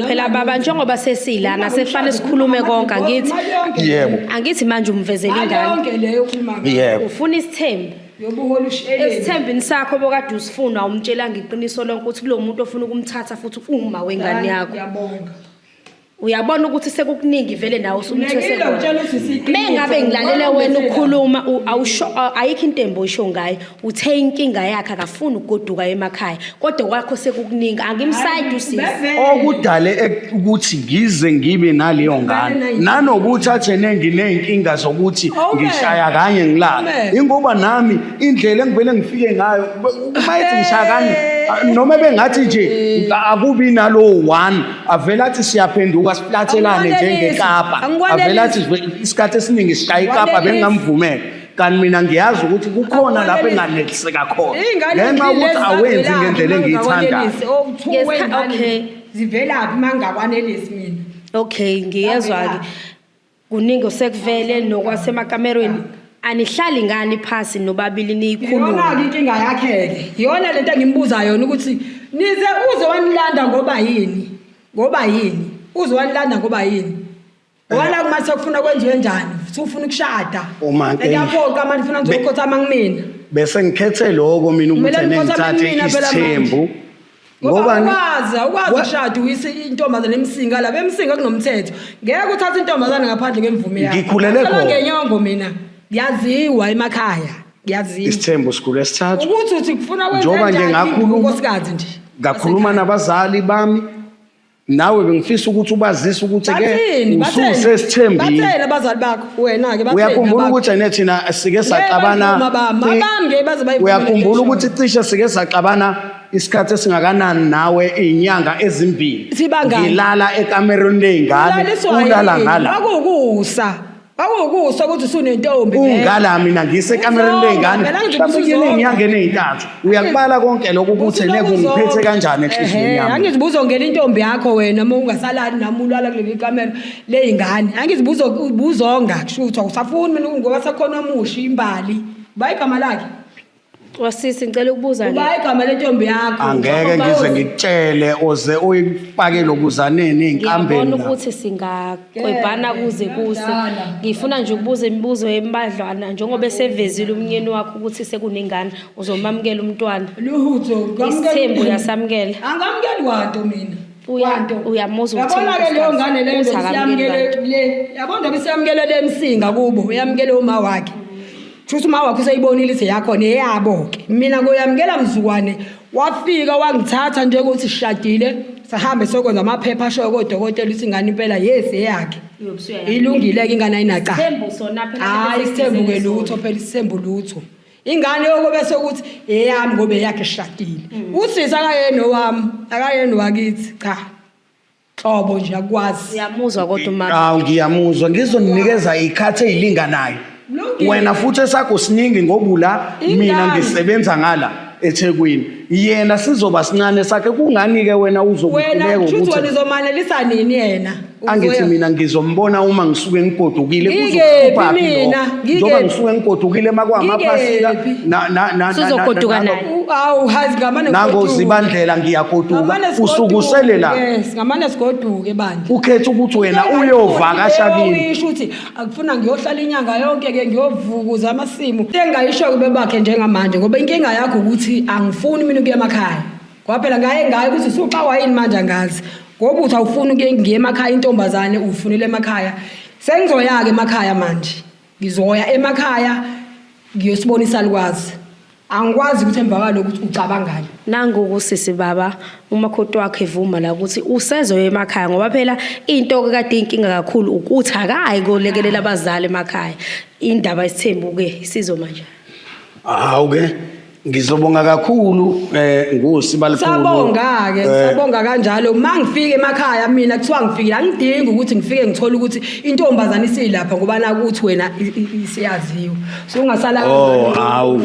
Phela baba, njengoba sesilana sefane sikhulume konke, angithi? Yebo. Angithi manje umvezela Imali ingane. yonke leyo okhuluma ngayo. Yebo. Ufuna isithembu. Yobuhola usheleni. Esithembini sakho bokade usifuna, awumtshelanga iqiniso lonke ukuthi kulo muntu ofuna ukumthatha futhi uma wengane yakho. Ngiyabonga. Uyabona ukuthi sekukuningi vele nawe usumthwese Ngekile kona. ukutshela usisi iqiniso. Mengabe ngilalele wena ukhuluma, awusho, ayikho into embi oyisho ngayo. Uthe inkinga yakhe akafuni ukugoduka emakhaya, kodwa kwakho sekukuningi, angimsayidi usisi. Bevele. Okudale ukuthi ngize ngibe naleyo ngane nanokuthi athene nginey'nkinga zokuthi Awume. ngishaya kanye ngilala, Awume. ingoba nami indlela engivele ngifike ngayo, uma ethi ngishaya kanye, noma bengathi nje akubi nalowo one avele athi siyaphenduka siflathelane Angikwanelisi. njengekapa, Angikwanelisi. avele athi isikhathi esiningi sishaya ikapa, Angikwanelisi. bengingamvumela. Kanti mina ngiyazi ukuthi kukhona lapho Angikwanelisi. enganeliseka khona Iy'ngane ngenxa yokuthi awenzi ngendlela engiyithandayo. Okay. Zivelaphi uma ngingakwanelisi mina? Okay, ngiyezwa-ke, kuningi osekuvele nokwasemakamerweni. Anihlali ngani phasi nobabili niyikhulume? Iyona-ke inkinga yakhe-ke, iyona lento engimbuza yona ukuthi nize uze wanilanda ngoba yini, ngoba yini uze wanilanda, ngoba yini wala kuma sekufuna kwenziwe njani, sufuna ukushada? Uma ke- Kuyaphoqa manje, ufuna ngizokhothama kumina. Bese ngikhethe lokho mina ukuthi Kumele ene nikhothame ngithathe kumina phela isithembu. Ngoba Ngoba awukwazi ukushada uyise intombazane emsinga, lapha emsinga kunomthetho, ngeke uthathe intombazane ngaphandle kwemvume yakho. Ngikhulele Ngicela khona. ngenyongo mina, ngiyaziwa emakhaya, ngiyaziwa. Isithembu sikhulu esithathu. Ukuthi uthi kufuna kwenze Njengoba nje njani unkosikazi nje. Ngakhuluma nabazali bami, nawe bengifisa ukuthi ubazise ukuthi ke Bathini? Batheni? ususesithembini. Batheni abazali bakho wena-ke? Batheni Uyakhumbula abakho? ukuthi ene thina sike Ngeke saxabana bayivuma bami. Abami ngeke baze bayivuma Uyakhumbula lento. ukuthi cishe sike saxabana isikhathi esingakanani nawe, iy'nyanga ezimbili? Sibangani? Ngilala ekamerweni ley'ngane, Ulaliswa ulala yini? ngala. Kwakuwukusa ukuthi usunentombi vele. Ungala, mina ngisekamerweni Uzonga, ley'ngane. phela ngithi Mhlawumbe usuzonga. nginey'nyanga ey'ntathu. Uyakubala konke lokho ukuthi Uthi ne kungiphethe lokhu kanjani enhliziyweni Ehhe, yami. angithi buzongena intombi yakho wena uma ungasalali nami, ulala kuleli kamero ley'ngane. Angithi buzonga, kusho ukuthi awusafuni mina ngoba sekhona omusha imbali. Uba igama lakhe? Wasisi, ngicela ukubuza-ke. Uba igama lentombi yakho? Angeke ngize ngikutshele oze uyifake lokuzaneni ey'nkambeni Ngiyabona la. ukuthi singakwebhana kuze kuse. Ngiyadlala. Ngifuna nje ukubuza imibuzo embadlwana. Njengoba esevezile umnyeni wakho ukuthi sekunengane, uzomamukela umntwana? Lutho. Isithembu uyasamukela? Angamukeli kwanto mina. Kwanto. Uyamuzwa ukuthi Yabona-ke leyo ngane leyo uthi ndoda akamukeli isiyamukele bantu. le yabona ndoba isiyamukele le msinga kubo uyamukele uma wakhe kusho uma wakhe useyibonile ithi yakhona eyabo-ke mina ngoyamukela mzukwane wafika wangithatha njengokuthi sishadile sahambe sokwenza amaphepha ashoyo kodokotela ukuthi ingane impela yes eyakhe Uyobe usuyayamukela. ilungile-ke ingane ayinacala Isithembu sona phela hayi bese isithembu-ke sisizele lutho phela isithembu lutho ingane yokobe sekuthi eyami ngoba eyakhe ishadile usisi akayena owami akayena owakithi cha nhlobo nje akwazi Uyamuzwa kodwa uma Awu ngiyamuzwa ngizoninikeza ikhathi ezilinganayo. Kulungile. Wena futhi esakho siningi ngoba la mina Ingane. ngisebenza ngala eThekwini. Yena sizoba sincane sakhe kungani ke wena wena uzokuhluleka kushuthi wena ukuthi uzomanelisa nini yena angithi mina ngizombona uma ngisuke ngigodukile Ngikephi kuzokuhlupha phi mina? lokho? Ngikephi? Njengoba ngisuke ngigodukile makwamaphasika Ngikephi? na na na Suzogoduka naye. Awu hazi ngamane nangozibandlela ngiyagoduka usuke usele la yes ngamane sigoduke bandla ukhetha ukuthi wena uyovakasha kimi Isho ukuthi akufuna ngiyohlala inyanga yonke ke ngiyovukuza amasimu. Engayisho kube bakhe njengamanje ngoba inkinga yakho ukuthi angifuni mina ukuya emakhaya. Ngoba phela ngaye ngaye ukuthi usuxakwa yini manje angazi. Ngoba uthi awufuni ukuye ngiye emakhaya intombazane ufunile emakhaya. Sengizoya ke emakhaya manje. Ngizoya emakhaya ngiyosibona isalukwazi. Angikwazi ukuthi emva kwalokho ukuthi ucabangani. Nangu kusisi baba umakoti wakhe evuma la ukuthi usezoya emakhaya ngoba phela into kade inkinga kakhulu ukuthi akayi kolekelela abazali emakhaya. Indaba isithembu ke isizoma nje. Hawu ke ngizobonga kakhulu ngusiba likhulu. Sabonga ke, sabonga kanjalo. Uma ngifika emakhaya mina kuthiwa ngifikile angidingi ukuthi ngifike ngithole ukuthi intombazane isilapha ngoba nakuthi wena isiyaziwa. So ungasala Oh hawu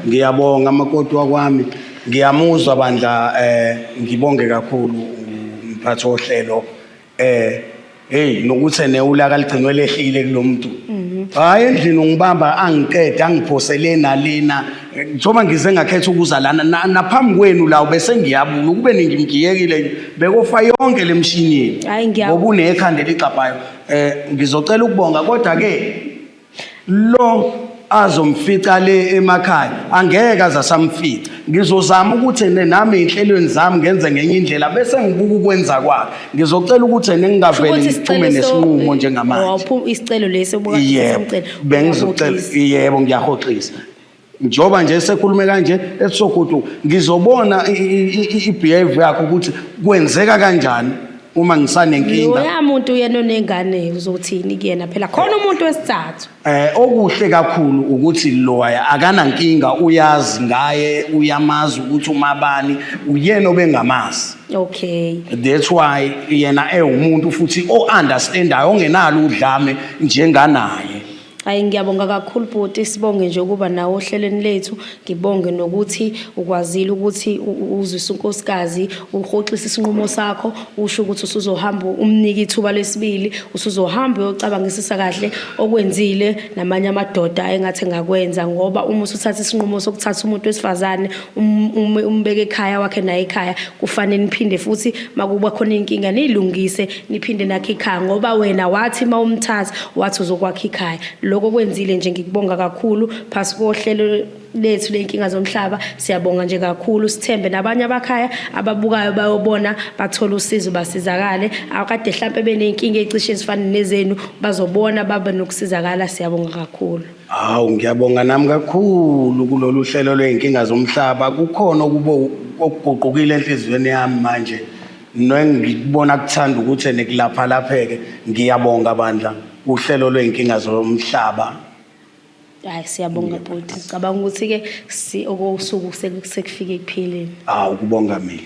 ngiyabonga makoti wakwami ngiyamuzwa bandla ngibonge kakhulu umphathi wohlelo hey nokuthi neulaka ligcinwe lehlile kulomuntu hayi endlini ungibamba angiqede angiphosele nalena njengoba ngize ngakhetha ukuza lana naphambi kwenu la bese ngiyabula ukube ningimgiyekile bekofa yonke lemshinini Hhayi, ngoba unekhanda elixabhayo ngizocela ukubonga kodwa ke lo azomfica le emakhaya angeke aze asamfica ngizozama ukuthi ene nami ey'nhlelweni zami ngenze ngenye indlela bese ngibuka ukwenza kwakhe ngizocela ukuthi ene ngingavele ngiphume nesinqumo njengamanje Isicelo lesi obukade yebo usamcela. bengizocela Uyahoxisa. yebo ngiyahoxisa njengoba nje sekhulume kanje esisogudu ngizobona i-behavior yakho ukuthi kwenzeka kanjani uma ngisanenkinga Loya muntu yena onengane uzothini kuyena phela khona umuntu wesithathu. Okuhle kakhulu ukuthi loya akanankinga uyazi ngaye uyamazi ukuthi umabani uyena obengamazi. Okay. That's why yena ewumuntu futhi o-understandayo ongenalo udlame njenganaye. Hayi ngiyabonga kakhulu bhuti sibonge nje ukuba nawe ohlelweni lethu ngibonge nokuthi ukwazile ukuthi uzwise unkosikazi uhoxise isinqumo sakho usho ukuthi usuzohamba umnike ithuba lesibili usuzohamba uyocabangisisa kahle okwenzile namanye amadoda engathi engakwenza ngoba uma usuthatha isinqumo sokuthatha umuntu wesifazane umbeke ekhaya wakhe naye ekhaya kufanele niphinde futhi makuba khona inkinga niyilungise niphinde nakhe ikhaya ngoba wena wathi mawumthatha wathi uzokwakha ikhaya lokho kwenzile nje ngikubonga kakhulu phasi kohlelo lethu ley'nkinga zomhlaba siyabonga nje kakhulu sithembe nabanye abakhaya ababukayo bayobona bathole usizo basizakale akade hlampe beney'nkinga ey'cishe ezifana nezenu bazobona babe nokusizakala siyabonga kakhulu. Hawu ngiyabonga nami kakhulu kulolu hlelo lwey'nkinga zomhlaba kukhona okubo okuguqukile enhliziyweni yami manje nengikubona kuthanda ukuthi nekulapha lapheke ngiyabonga bandla uhlelo lwey'nkinga zomhlaba. Hayi siyabonga bhuti ngicabanga ukuthi-ke okosuku sekufike ekupheleni. Awu kubonga mina.